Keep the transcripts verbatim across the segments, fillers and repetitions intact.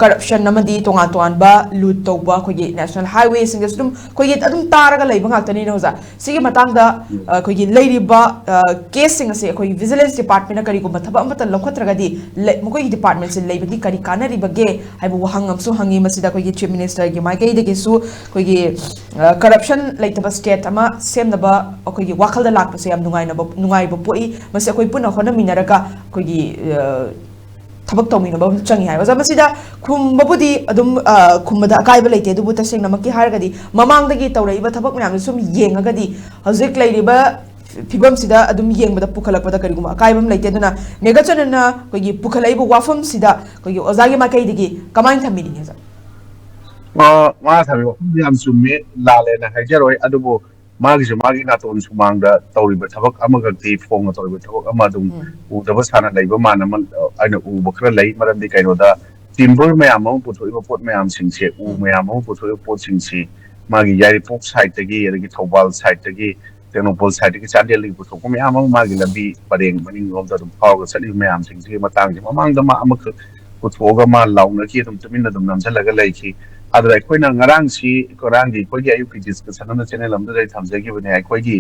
Corruption ꯑꯃꯗꯤ ꯇꯣꯉꯥꯟ ꯇꯣꯉꯥꯟꯕ ꯂꯨꯠ ꯇꯧꯕ ꯑꯩꯈꯣꯏꯒꯤ ꯅꯦꯁꯅꯦꯜ ꯍꯥꯏꯋꯦꯁꯤꯡꯗꯁꯨ ꯑꯗꯨꯝ ꯑꯩꯈꯣꯏꯒꯤ ꯑꯗꯨꯝ ꯇꯥꯔꯒ ꯂꯩꯕ ꯉꯥꯛꯇꯅꯤꯅ ꯑꯣꯖꯥ꯫ ꯁꯤꯒꯤ ꯃꯇꯥꯡꯗ ꯑ, ꯑꯩꯈꯣꯏꯒꯤ ꯂꯩꯔꯤꯕ ꯀꯦꯁꯁꯤꯡ ꯑꯁꯦ ꯑꯩꯈꯣꯏꯒꯤ ꯚꯤꯖꯤꯂꯦꯟꯁ ꯗꯤꯄꯥꯔꯠꯃꯦꯟꯅ ꯀꯔꯤꯒꯨꯝꯕ ꯊꯕꯛ ꯑꯃꯠꯇ ꯂꯧꯈꯠꯇ꯭ꯔꯒꯗꯤ ꯂꯩ- ꯃꯈꯣꯏꯒꯤ ꯗꯤꯄꯥꯔꯠꯃꯦꯟꯁꯦ ꯂꯩꯕꯒꯤ ꯀꯔꯤ ꯀꯥꯟꯅꯔꯤꯕꯒꯦ ꯍꯥꯏꯕ ꯋꯥꯍꯪ ꯑꯃꯁꯨ ꯍꯪꯉꯤ꯫ ꯃꯁꯤꯗ ꯑꯩꯈꯣꯏꯒꯤ ꯆꯤꯐ ꯃꯤꯅꯤꯁꯇꯔꯒꯤ ꯃꯥꯏꯀꯩꯗꯒꯤꯁꯨ ꯑꯩꯈꯣꯏꯒꯤ ꯀꯔꯞꯁꯟ ꯂꯩꯇꯕ ꯁ꯭ꯇꯦꯠ ꯑꯃ ꯁꯦꯝꯅꯕ ꯑꯩꯈꯣꯏꯒꯤ ꯋꯥꯈꯜꯗ ꯂꯥꯛꯄꯁꯦ ꯌꯥꯝ ꯅꯨꯡꯉꯥꯏꯅꯕ ꯅꯨꯡꯉꯥꯏꯕ ꯄꯣꯛꯏ꯫ ꯃꯁꯤ ꯑꯩꯈꯣꯏ ꯄꯨꯟꯅ ꯍꯣꯠꯅꯃꯤꯟꯅꯔꯒ ꯑꯩꯈꯣꯏꯒꯤ ꯑ, ꯊꯕꯛ ꯇꯧꯃꯤꯟꯅꯕ ꯑꯃ ꯆꯪꯉꯤ ꯍꯥꯏ꯫ ꯑꯣꯖꯥ, ꯃꯁꯤꯗ ꯈꯨꯝꯕꯕꯨꯗꯤ ꯑꯗꯨꯝ ꯑ, ꯈꯨꯝꯕꯗ ꯑꯀꯥꯏꯕ ꯂꯩꯇꯦ, ꯑꯗꯨꯕꯨ ꯇꯁꯦꯡꯅꯃꯛꯀꯤ ꯍꯥꯏꯔꯒꯗꯤ ꯃꯃꯥꯡꯗꯒꯤ ꯇꯧꯔꯛꯏꯕ ꯊꯕꯛ ꯃꯌꯥꯝꯗꯨ ꯁꯨꯝ ꯌꯦꯡꯉꯒꯗꯤ ꯍꯧꯖꯤꯛ ꯂꯩꯔꯤꯕ ꯐꯤꯕꯝꯁꯤꯗ ꯑꯗꯨꯝ ꯌꯦꯡꯕꯗ ꯄꯨꯈꯠꯂꯛꯄꯗ ꯀꯔꯤꯒꯨꯝꯕ ꯑꯀꯥꯏꯕ ꯑꯃ ꯂꯩꯇꯦ꯫ ꯑꯗꯨꯅ ꯃꯦꯘꯆꯟꯗ꯭ꯔꯅ ꯑꯩꯈꯣꯏꯒꯤ ꯄꯨꯈꯠꯂꯛꯏꯕ ꯋꯥꯐꯝꯁꯤꯗ ꯑꯩꯈꯣꯏꯒꯤ ꯑꯣꯖꯥꯒꯤ ꯃꯥꯏꯀꯩꯗꯒꯤ ꯀꯃꯥꯏꯅ ꯊꯝꯕꯤꯅꯤꯡꯉꯤ ꯑꯣꯖꯥ? ꯑ, ꯃꯥꯅ ꯊꯝꯕꯤꯕ ꯋꯥꯐꯝꯗꯨ ꯌꯥꯝ ꯆꯨꯝꯃꯦ, ꯂꯥꯜꯂꯦꯅ ꯍꯥꯏꯖꯔꯣꯏ꯫ ꯑꯗꯨꯕꯨ ꯃꯥꯒꯤꯁꯨ ꯃꯥꯒꯤ ꯅꯥꯇꯣꯟ ꯁꯨꯃꯥꯡꯗ ꯇꯧꯔꯤꯕ ꯊꯕꯛ ꯑꯃꯈꯛꯇꯤ ꯐꯣꯡꯅ ꯇꯧꯔꯤꯕ ꯊꯕꯛ ꯑꯃ ꯑꯗꯨꯝ ꯎꯝ꯫ ꯎꯗꯕ ꯁꯥꯅ ꯂꯩꯕ ꯃꯥꯅ ꯑꯃ, ꯑ, ꯑꯩꯅ ꯎꯕ ꯈꯔ ꯂꯩ꯫ ꯃꯔꯝꯗꯤ ꯀꯩꯅꯣꯗ ꯇꯤꯝꯕꯔ ꯃꯌꯥꯝ ꯑꯃ ꯄꯨꯊꯣꯛꯏꯕ ꯄꯣꯠ ꯃꯌꯥꯝꯁꯤꯡꯁꯦ, ꯎ ꯎꯝ꯫ ꯃꯌꯥꯝ ꯑꯃ ꯄꯨꯊꯣꯛꯏꯕ ꯄꯣꯠꯁꯤꯡꯁꯤ ꯃꯥꯒꯤ ꯌꯥꯏꯔꯤꯄꯣꯛ ꯁꯥꯏꯠꯇꯒꯤ, ꯑꯗꯒꯤ ꯊꯧꯕꯥꯜ ꯁꯥꯏꯠꯇꯒꯤ, ꯇꯦꯡꯅꯧꯄꯜ ꯁꯥꯏꯠꯇꯒꯤ, ꯆꯥꯟꯗꯦꯜꯗꯒꯤ ꯄꯨꯊꯣꯛꯄ ꯃꯌꯥꯝ ꯑꯃ ꯃꯥꯒꯤ ꯂꯝꯕꯤ ꯄꯔꯦꯡ ꯃꯅꯤꯡꯂꯣꯝꯗ ꯑꯗꯨꯝ ꯐꯥꯎꯔꯒ ꯆꯠꯂꯤꯕ ꯃꯌꯥꯝꯁꯤꯡꯁꯤꯒꯤ ꯃꯇꯥꯡꯁꯦ ꯃꯃꯥꯡꯗ ꯃꯥ ꯑꯃꯈꯛ ꯄꯨꯊꯣꯛꯑꯒ ꯃꯥ ꯂꯥꯎꯅꯈꯤ, ꯑꯗꯨꯝ ꯇꯨꯃꯤꯟꯅ ꯑꯗꯨꯝ ꯅꯝꯁꯤꯜꯂꯒ ꯂꯩꯈꯤ꯫ ꯑꯗꯨꯗ ꯑꯩꯈꯣꯏꯅ ꯉꯔꯥꯡꯁꯤ, ꯉꯔꯥꯡꯒꯤ ꯑꯩꯈꯣꯏꯒꯤ ꯑꯌꯨꯛꯀꯤ ꯗꯤꯁꯀꯁꯟ ꯑꯃ ꯆꯦꯅꯦꯜ ꯑꯃꯗ ꯑꯩ ꯊꯝꯖꯈꯤꯕꯅꯦ꯫ ꯑꯩꯈꯣꯏꯒꯤ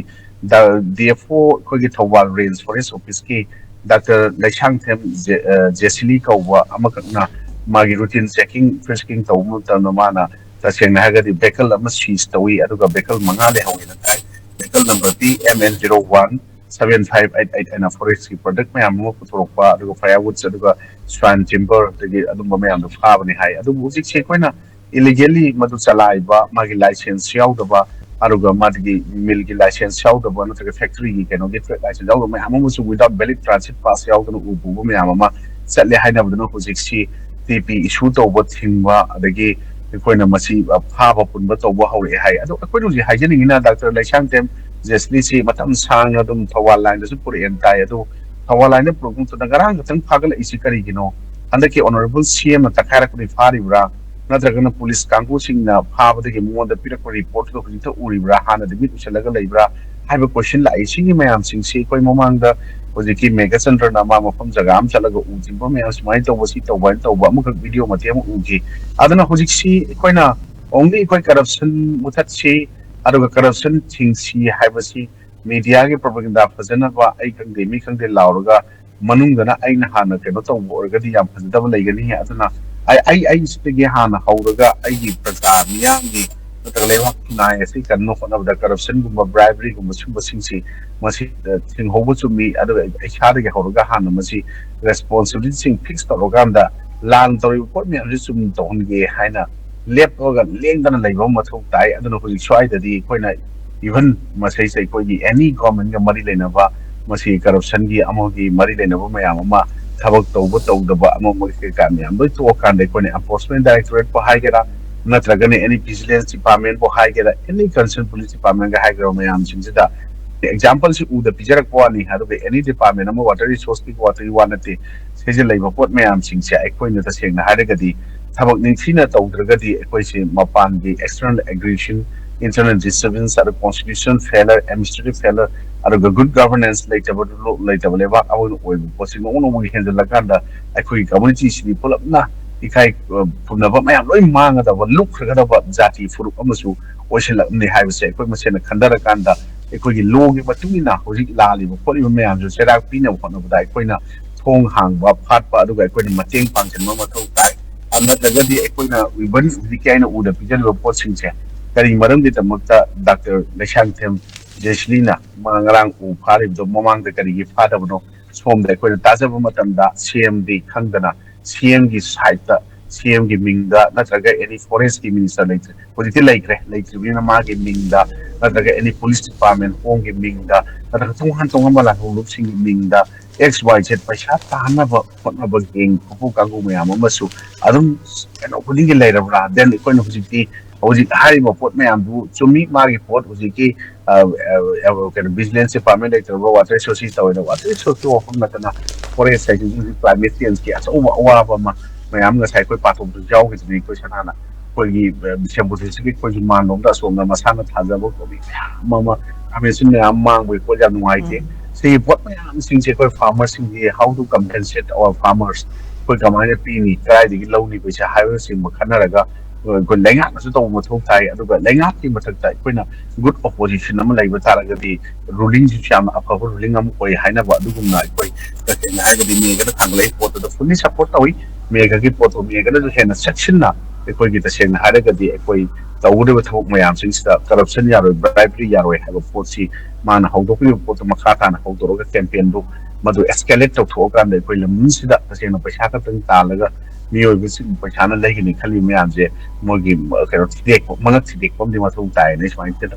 ꯗꯤ ꯑꯦꯐ ꯑꯣ, ꯑꯩꯈꯣꯏꯒꯤ ꯊꯧꯕꯥꯜ ꯔꯦꯟꯖ ꯐꯣꯔꯦꯁ ꯑꯣꯐꯤꯁꯀꯤ ꯗꯥꯛꯇꯔ ꯂꯩꯁꯥꯡꯊꯦꯝ ꯖꯦ-, ꯑ, ꯖꯦꯁꯤꯂꯤ ꯀꯧꯕ ꯑꯃꯈꯛꯅ ꯃꯥꯒꯤ ꯔꯨꯇꯤꯟ ꯆꯦꯀꯤꯡ ꯐ꯭ꯔꯤꯁꯀꯤꯡ ꯇꯧꯕ ꯃꯇꯝꯗ ꯃꯥꯅ ꯇꯁꯦꯡꯅ ꯍꯥꯏꯔꯒꯗꯤ ꯚꯦꯀꯜ ꯑꯃ ꯁꯤꯖ ꯇꯧꯏ, ꯑꯗꯨꯒ ꯚꯦꯀꯜ ꯃꯉꯥ ꯂꯩꯍꯧꯋꯦꯅ ꯇꯥꯏ꯫ ꯚꯦꯀꯜ ꯅꯝꯕꯔꯗꯤ M N zero one seven five eight eight ꯍꯥꯏꯅ ꯐꯣꯔꯦꯁꯀꯤ ꯄ꯭ꯔꯗꯛ ꯃꯌꯥꯝ ꯑꯃ ꯄꯨꯊꯣꯔꯛꯄ, ꯑꯗꯨꯒ ꯐꯥꯏꯌꯔꯋꯨꯗꯁ, ꯑꯗꯨꯒ ꯁ꯭ꯋꯥꯏꯟ ꯇꯤꯝꯕꯔ, ꯑꯗꯒꯤ ꯑꯗꯨꯝꯕ ꯃꯌꯥꯝꯗꯣ ꯐꯥꯕꯅꯤ ꯍꯥꯏ꯫ ꯑꯗꯨꯕꯨ ꯍꯧꯖꯤꯛꯁꯦ ꯑꯩꯈꯣꯏꯅ ꯏꯂꯤꯒꯦꯜꯂꯤ ꯃꯗꯨ ꯆꯂꯥꯏꯕ, ꯃꯥꯒꯤ ꯂꯥꯏꯁꯦꯟꯁ ꯌꯥꯎꯗꯕ, ꯑꯗꯨꯒ ꯃꯥꯒꯤ ꯃꯤꯜꯒꯤ ꯂꯥꯏꯁꯦꯟꯁ ꯌꯥꯎꯗꯕ, ꯅꯠꯇ꯭ꯔꯒ ꯐꯦꯛꯇꯔꯤꯒꯤ ꯀꯩꯅꯣꯒꯤ ꯇ꯭ꯔꯦꯗ ꯂꯥꯏꯁꯦꯟꯁ ꯌꯥꯎꯗꯕ ꯃꯌꯥꯝ ꯑꯃꯁꯨ without valid transit pass ꯌꯥꯎꯗꯅ ꯎ ꯄꯨꯕ ꯃꯌꯥꯝ ꯑꯃ ꯆꯠꯂꯦ ꯍꯥꯏꯅꯕꯗꯨꯅ ꯍꯧꯖꯤꯛꯁꯤ ꯇꯤ ꯄꯤ ꯏꯁꯨ ꯇꯧꯕ ꯊꯤꯡꯕ, ꯑꯗꯒꯤ ꯑꯩꯈꯣꯏꯅ ꯃꯁꯤ ꯐꯥꯕ ꯄꯨꯟꯕ ꯇꯧꯕ ꯍꯧꯔꯛꯑꯦ ꯍꯥꯏ꯫ ꯑꯗꯣ ꯑꯩꯈꯣꯏꯅ ꯍꯧꯖꯤꯛ ꯍꯥꯏꯖꯅꯤꯡꯉꯤꯅ ꯗꯥꯛꯇꯔ ꯂꯩꯁꯥꯡꯊꯦꯝ ꯖꯦꯁꯂꯤꯁꯤ ꯃꯇꯝ ꯁꯥꯡꯅ ꯑꯗꯨꯝ ꯊꯧꯕꯥꯜ ꯂꯥꯏꯟꯗꯁꯨ ꯄꯨꯔꯛꯑꯦꯅ ꯇꯥꯏ꯫ ꯑꯗꯣ ꯊꯧꯕꯥꯜ ꯂꯥꯏꯟꯗ ꯄꯨꯔꯛꯄ ꯃꯇꯝꯗ ꯉꯔꯥꯡ ꯈꯛꯇꯪ ꯐꯥꯒꯠꯂꯛꯏꯁꯤ ꯀꯔꯤꯒꯤꯅꯣ? ꯍꯟꯗꯛꯀꯤ ꯑꯣꯅꯔꯦꯕꯜ ꯁꯤ ꯑꯦꯝꯅ ꯇꯛꯈꯥꯏꯔꯛꯄꯗꯒꯤ ꯐꯥꯔꯤꯕ꯭ꯔꯥ? ꯅꯠꯇ꯭ꯔꯒꯅ ꯄꯨꯂꯤꯁ ꯀꯥꯡꯕꯨꯁꯤꯡꯅ ꯐꯥꯕꯗꯒꯤ ꯃꯉꯣꯟꯗ ꯄꯤꯔꯛꯄ ꯔꯤꯄꯣꯔꯠꯇꯨꯗ ꯍꯧꯖꯤꯛꯇ ꯎꯔꯤꯕ꯭ꯔꯥ? ꯍꯥꯟꯅꯗꯤ ꯃꯤꯠ ꯎꯏꯁꯤꯜꯂꯒ ꯂꯩꯕ꯭ꯔꯥ? ꯍꯥꯏꯕ ꯀꯣꯏꯁꯟ ꯂꯥꯛꯏ꯫ ꯁꯤꯒꯤ ꯃꯌꯥꯝꯁꯤꯡꯁꯤ ꯑꯩꯈꯣꯏ ꯃꯃꯥꯡꯗ ꯍꯧꯖꯤꯛꯀꯤ ꯃꯦꯘꯆꯟꯗ꯭ꯔꯅ ꯃꯥ ꯃꯐꯝ ꯖꯒꯥ ꯑꯃ ꯆꯠꯂꯒ ꯎꯈꯤꯕ ꯃꯌꯥꯝ, ꯁꯨꯃꯥꯏꯅ ꯇꯧꯕ, ꯁꯤ ꯇꯧꯕ ꯍꯥꯏꯅ ꯇꯧꯕ ꯑꯃꯈꯛ ꯚꯤꯗꯤꯑꯣ ꯃꯇꯦꯛ ꯑꯃ ꯎꯈꯤ꯫ ꯑꯗꯨꯅ ꯍꯧꯖꯤꯛꯁꯤ ꯑꯩꯈꯣꯏꯅ only ꯑꯩꯈꯣꯏ ꯀꯔꯞꯁꯟ ꯃꯨꯊꯠꯁꯤ, ꯑꯗꯨꯒ ꯀꯔꯞꯁꯟ ꯊꯤꯡꯁꯤ ꯍꯥꯏꯕꯁꯤ ꯃꯦꯗꯤꯌꯥꯒꯤ ꯄ꯭ꯔꯣꯄꯒꯦꯟꯗꯥ ꯐꯖꯅꯕ ꯑꯩ ꯈꯪꯗꯦ ꯃꯤ ꯈꯪꯗꯦ ꯂꯥꯎꯔꯒ ꯃꯅꯨꯡꯗꯅ ꯑꯩꯅ ꯍꯥꯟꯅ ꯀꯩꯅꯣ ꯇꯧꯕ ꯑꯣꯏꯔꯒꯗꯤ ꯌꯥꯝ ꯐꯖꯗꯕ ꯂꯩꯒꯅꯤ꯫ ꯑꯗꯨꯅ ꯑꯩ ꯑꯩ ꯑꯩꯁꯤꯗꯒꯤ ꯍꯥꯟꯅ ꯍꯧꯔꯒ ꯑꯩꯒꯤ ꯄ꯭ꯔꯖꯥ ꯃꯤꯌꯥꯝꯒꯤ ꯅꯠꯇ꯭ꯔꯒ ꯂꯩꯕꯥꯛ ꯈꯨꯟꯅꯥꯏ ꯑꯁꯤ ꯀꯟꯅꯕ ꯍꯣꯠꯅꯕꯗ ꯀꯔꯞꯁꯟꯒꯨꯝꯕ, ꯕ꯭ꯔꯥꯏꯕꯔꯤꯒꯨꯝꯕ ꯁꯨꯝꯕꯁꯤꯡꯁꯤ ꯃꯁꯤ ꯊꯤꯡꯍꯧꯕ ꯆꯨꯝꯃꯤ꯫ ꯑꯗꯨꯒ ꯏꯁꯥꯗꯒꯤ ꯍꯧꯔꯒ ꯍꯥꯟꯅ ꯃꯁꯤ ꯔꯦꯁꯄꯣꯟꯁꯤꯕꯤꯂꯤꯇꯤꯁꯤꯡ ꯐꯤꯛꯁ ꯇꯧꯔꯀꯥꯟꯗ ꯂꯥꯟ ꯇꯧꯔꯤꯕ ꯄꯣꯠ ꯃꯌꯥꯝꯁꯤ ꯆꯨꯝꯅ ꯇꯧꯍꯟꯒꯦ ꯍꯥꯏꯅ ꯂꯦꯞꯄꯒ ꯂꯦꯡꯗꯅ ꯂꯩꯕ ꯑꯃ ꯃꯊꯧ ꯇꯥꯏ꯫ ꯑꯗꯨꯅ ꯍꯧꯖꯤꯛ ꯁ꯭ꯋꯥꯏꯗꯗꯤ ꯑꯩꯈꯣꯏꯅ ꯏꯚꯟ ꯃꯁꯤꯁꯦ ꯑꯩꯈꯣꯏꯒꯤ ꯑꯦꯅꯤ ꯒꯣꯔꯃꯦꯟꯒ ꯃꯔꯤ ꯂꯩꯅꯕ, ꯃꯁꯤ ꯀꯔꯞꯁꯟꯒꯤ ꯑꯃꯒꯤ ꯃꯔꯤ ꯂꯩꯅꯕ ꯃꯌꯥꯝ ꯑꯃ, ꯊꯕꯛ ꯇꯧꯕ ꯇꯧꯗꯕ ꯑꯃ ꯑꯃ ꯀꯩꯀꯥ ꯃꯌꯥꯝ ꯂꯣꯏ ꯊꯣꯛꯑꯀꯥꯟꯗ ꯑꯩꯈꯣꯏꯅ ꯑꯦꯟꯐꯣꯔꯁꯃꯦꯟ ꯗꯥꯏꯔꯦꯛꯇꯣꯔꯦꯠꯄꯨ ꯍꯥꯏꯒꯦꯔꯥ, ꯅꯠꯇ꯭ꯔꯒꯅ ꯑꯦꯅꯤ ꯚꯤꯖꯤꯂꯦꯟꯁ ꯗꯤꯄꯥꯔꯠꯃꯦꯟꯕꯨ ꯍꯥꯏꯒꯦꯔꯥ, ꯑꯦꯅꯤ ꯀꯟꯁꯔꯟ ꯄꯨꯂꯤꯁ ꯗꯤꯄꯥꯔꯠꯃꯦꯟꯒ ꯍꯥꯏꯒꯦꯔꯥ, ꯃꯌꯥꯝꯁꯤꯡꯁꯤꯗ ꯑꯦꯛꯖꯥꯝꯄꯜꯁꯤ ꯎꯗ ꯄꯤꯖꯔꯛꯄ ꯋꯥꯅꯤ꯫ ꯑꯗꯨꯒ ꯑꯦꯅꯤ ꯗꯤꯄꯥꯔꯠꯃꯦꯟ ꯑꯃ, ꯋꯥꯇꯔ ꯔꯤꯁꯣꯔꯁꯀꯤ ꯋꯥꯇꯔꯒꯤ ꯋꯥ ꯅꯠꯇꯦ, ꯁꯤꯗ ꯂꯩꯕ ꯄꯣꯠ ꯃꯌꯥꯝꯁꯤꯡꯁꯦ ꯑꯩꯈꯣꯏꯅ ꯇꯁꯦꯡꯅ ꯍꯥꯏꯔꯒꯗꯤ ꯊꯕꯛ ꯅꯤꯡꯊꯤꯅ ꯇꯧꯗ꯭ꯔꯒꯗꯤ ꯑꯩꯈꯣꯏꯁꯦ ꯃꯄꯥꯟꯒꯤ external aggression, internal disturbance, ꯑꯗꯨꯒ constitutional failure, administrative failure, ꯑꯗꯨꯒ good governance ꯂꯩꯇꯕ ꯂꯩꯇꯕ ꯂꯩꯕꯥꯛ ꯑꯃ ꯑꯣꯏꯅ ꯑꯣꯏꯕ ꯄꯣꯠꯁꯤ ꯅꯣꯡꯃ ꯅꯣꯡꯃꯒꯤ ꯍꯦꯟꯖꯜꯂꯀꯥꯟꯗ ꯑꯩꯈꯣꯏꯒꯤ ꯀꯝꯃꯨꯅꯤꯇꯤꯁꯤꯗꯤ ꯄꯨꯂꯞꯅ ꯏꯀꯥꯏ, ꯑ, ꯈꯨꯝꯅꯕ ꯃꯌꯥꯝ ꯂꯣꯏ ꯃꯥꯡꯒꯗꯕ, ꯂꯨꯞꯈ꯭ꯔꯒꯗꯕ ꯖꯥꯇꯤ ꯐꯨꯔꯨꯞ ꯑꯃꯁꯨ ꯑꯣꯏꯁꯤꯜꯂꯛꯂꯝꯅꯤ ꯍꯥꯏꯕꯁꯦ ꯑꯩꯈꯣꯏ ꯃꯁꯦꯟꯅ ꯈꯟꯊꯔꯀꯥꯟꯗ ꯑꯩꯈꯣꯏꯒꯤ ꯂꯣꯒꯤ ꯃꯇꯨꯡ ꯏꯟꯅ ꯍꯧꯖꯤꯛ ꯂꯥꯜꯂꯤꯕ ꯈꯣꯠꯂꯤꯕ ꯃꯌꯥꯝꯁꯨ ꯆꯩꯔꯥꯛ ꯄꯤꯅꯕ ꯍꯣꯠꯅꯕꯗ ꯑꯩꯈꯣꯏꯅ ꯊꯣꯡ ꯍꯥꯡꯕ ꯐꯥꯠꯄ, ꯑꯗꯨꯒ ꯑꯩꯈꯣꯏꯅ ꯃꯇꯦꯡ ꯄꯥꯡꯁꯤꯟꯕ ꯃꯊꯧ ꯇꯥꯏ꯫ ꯑꯗꯨ ꯅꯠꯇ꯭ꯔꯒꯗꯤ ꯑꯩꯈꯣꯏꯅ ꯏꯚꯟ ꯍꯧꯖꯤꯛꯀꯤ ꯑꯩꯅ ꯎꯗ ꯄꯤꯖꯔꯤꯕ ꯄꯣꯠꯁꯤꯡꯁꯦ ꯀꯔꯤ ꯃꯔꯝꯒꯤꯗꯃꯛꯇ ꯗꯥꯛꯇꯔ ꯂꯩꯁꯥꯡꯊꯦꯝ ꯖꯦꯁꯂꯤꯅ ꯃꯥ ꯉꯔꯥꯡ ꯎ ꯐꯥꯔꯤꯕꯗꯣ ꯃꯃꯥꯡꯗ ꯀꯔꯤꯒꯤ ꯐꯥꯗꯕꯅꯣ? ꯁꯣꯝꯗ ꯑꯩꯈꯣꯏꯅ ꯇꯥꯖꯕ ꯃꯇꯝꯗ ꯁꯤ ꯑꯦꯝꯗꯤ ꯈꯪꯗꯅ ꯁꯤ ꯑꯦꯝꯒꯤ ꯁꯥꯏꯠꯇ, ꯁꯤ ꯑꯦꯝꯒꯤ ꯃꯤꯡꯗ ꯅꯠꯇ꯭ꯔꯒ ꯑꯦꯅꯤ ꯐꯣꯔꯦꯁꯀꯤ ꯃꯤꯅꯤꯁꯇꯔ ꯂꯩꯇ꯭ꯔꯦ, ꯍꯧꯖꯤꯛꯇꯤ ꯂꯩꯈ꯭ꯔꯦ, ꯂꯩꯇ꯭ꯔꯤꯕꯅꯤꯅ ꯃꯥꯒꯤ ꯃꯤꯡꯗ ꯅꯠꯇ꯭ꯔꯒ ꯑꯦꯅꯤ ꯄꯨꯂꯤꯁ ꯗꯤꯄꯥꯔꯠꯃꯦꯟ ꯍꯣꯝꯒꯤ ꯃꯤꯡꯗ ꯅꯠꯇ꯭ꯔꯒ ꯇꯣꯉꯥꯟ ꯇꯣꯉꯥꯟꯕ ꯂꯥꯜꯍꯧꯂꯨꯞꯁꯤꯡꯒꯤ ꯃꯤꯡꯗ ꯑꯦꯛꯁ ꯋꯥꯏ ꯖꯦꯠ ꯄꯩꯁꯥ ꯇꯥꯟꯅꯕ ꯈꯣꯠꯅꯕ ꯒꯦꯡ ꯈꯣꯡꯄꯨ ꯀꯥꯡꯕꯨ ꯃꯌꯥꯝ ꯑꯃꯁꯨ ꯑꯗꯨꯝ ꯀꯩꯅꯣ ꯈꯨꯗꯤꯡꯒꯤ ꯂꯩꯔꯕ꯭ꯔꯥ? Then ꯑꯩꯈꯣꯏꯅ ꯍꯧꯖꯤꯛꯇꯤ ꯍꯧꯖꯤꯛ ꯍꯥꯏꯔꯤꯕ ꯄꯣꯠ ꯃꯌꯥꯝꯗꯨ ꯆꯨꯝꯃꯤ, ꯃꯥꯒꯤ ꯄꯣꯠ ꯍꯧꯖꯤꯛꯀꯤ, ꯑ, ꯑ, ꯑ, ꯀꯩꯅꯣ, ꯚꯤꯖꯤꯂꯦꯟꯁ ꯗꯤꯄꯥꯔꯠꯃꯦꯟ ꯂꯩꯇ꯭ꯔꯕ꯭ꯔꯥ? ꯋꯥꯇꯔ ꯔꯤꯁꯣꯔꯁꯀꯤ ꯇꯧꯔꯤꯗ ꯋꯥꯇꯔ ꯔꯤꯁꯣꯔꯁꯀꯤ ꯋꯥꯐꯝ ꯅꯠꯇꯅ ꯐꯣꯔꯦꯁ ꯍꯥꯏꯁꯤꯁꯨ ꯍꯧꯖꯤꯛ ꯀ꯭ꯂꯥꯏꯃꯦꯠ ꯆꯦꯟꯖꯀꯤ ꯑꯆꯧꯕ ꯑꯋꯥꯕ ꯑꯃ ꯃꯌꯥꯝ ꯉꯁꯥꯏ ꯑꯩꯈꯣꯏ ꯄꯥꯊꯣꯛꯄꯁꯨ ꯌꯥꯎꯈꯤꯗꯨꯅꯤ꯫ ꯑꯩꯈꯣꯏ ꯁꯅꯥꯅ ꯑꯩꯈꯣꯏꯒꯤ, ꯑ, ꯕꯤꯁꯦꯝꯄꯨꯔ ꯗꯤꯁꯇ꯭ꯔꯤꯛꯀꯤ ꯑꯩꯈꯣꯏꯁꯨ ꯃꯥꯟꯂꯣꯝꯗ ꯑꯁꯣꯝꯗ ꯃꯁꯥꯅ ꯊꯥꯖꯕ ꯀꯣꯕꯤ ꯃꯌꯥꯝ ꯑꯃ ꯃꯌꯥꯝ ꯃꯥꯡꯕꯒꯤ ꯄꯣꯠ ꯌꯥꯝ ꯅꯨꯡꯉꯥꯏꯇꯦ꯫ ꯁꯤꯒꯤ ꯄꯣꯠ ꯃꯌꯥꯝꯁꯤꯡꯁꯦ ꯑꯩꯈꯣꯏ farmerꯁꯤꯡꯒꯤ, how to compensate our farmers, ꯑꯩꯈꯣꯏ ꯀꯃꯥꯏꯅ ꯄꯤꯅꯤ, ꯀꯗꯥꯏꯗꯒꯤ ꯂꯧꯅꯤ ꯄꯩꯁꯥ ꯍꯥꯏꯕꯅꯆꯤꯡꯕ ꯈꯟꯅꯔꯒ ꯑꯩꯈꯣꯏ ꯂꯩꯉꯥꯛꯅꯁꯨ ꯇꯧꯕ ꯃꯊꯧ ꯇꯥꯏ꯫ ꯑꯗꯨꯒ ꯂꯩꯉꯥꯛꯀꯤ ꯃꯊꯛꯇ ꯑꯩꯈꯣꯏꯅ good opposition ꯑꯃ ꯂꯩꯕ ꯇꯥꯔꯒꯗꯤ, rulingꯁꯤꯁꯨ ꯌꯥꯝꯅ ꯑꯐꯕ ruling ꯑꯃ ꯑꯣꯏ ꯍꯥꯏꯅꯕ ꯑꯗꯨꯒꯨꯝꯅ ꯑꯩꯈꯣꯏ ꯇꯁꯦꯡꯅ ꯍꯥꯏꯔꯒꯗꯤ ꯃꯦꯘꯅ ꯊꯥꯡꯒꯠꯂꯛꯏ ꯄꯣꯠꯇꯨꯗ fully support ꯇꯧꯏ꯫ ꯃꯦꯘꯒꯤ ꯄꯣꯠꯇꯣ ꯃꯦꯘꯅꯁꯨ ꯍꯦꯟꯅ ꯆꯦꯛꯁꯤꯟꯅ ꯑꯩꯈꯣꯏꯒꯤ ꯇꯁꯦꯡꯅ ꯍꯥꯏꯔꯒꯗꯤ ꯑꯩꯈꯣꯏ ꯇꯧꯒꯗꯕ ꯊꯕꯛ ꯃꯌꯥꯝꯁꯤꯡꯁꯤꯗ corruption ꯌꯥꯔꯣꯏ, bribery ꯌꯥꯔꯣꯏ ꯍꯥꯏꯕ ꯄꯣꯠꯁꯤ ꯃꯥꯅ ꯍꯧꯗꯣꯛꯄꯤꯕ ꯄꯣꯠꯇꯣ ꯃꯈꯥ ꯇꯥꯅ ꯍꯧꯗꯣꯔꯛꯑꯒ campaignꯗꯨ ꯃꯗꯨ escalate ꯇꯧꯊꯣꯛꯑꯀꯥꯟꯗ ꯑꯩꯈꯣꯏ ꯂꯝꯗꯝꯁꯤꯗ ꯇꯁꯦꯡꯅ ꯄꯩꯁꯥ ꯈꯛꯇꯪ ꯇꯥꯜꯂꯒ ꯃꯤꯑꯣꯏꯕꯁꯤꯡ ꯄꯩꯁꯥꯅ ꯂꯩꯒꯅꯤ ꯈꯜꯂꯤ ꯃꯌꯥꯝꯁꯦ ꯃꯣꯏꯒꯤ ꯀꯩꯅꯣ ꯊꯤꯗꯦꯛꯄ, ꯃꯉꯛ ꯊꯤꯗꯦꯛꯄ ꯑꯃꯗꯤ ꯃꯊꯧ ꯇꯥꯏꯅ ꯑꯩ ꯁꯨꯃꯥꯏꯅ ꯈꯟꯖꯩ꯫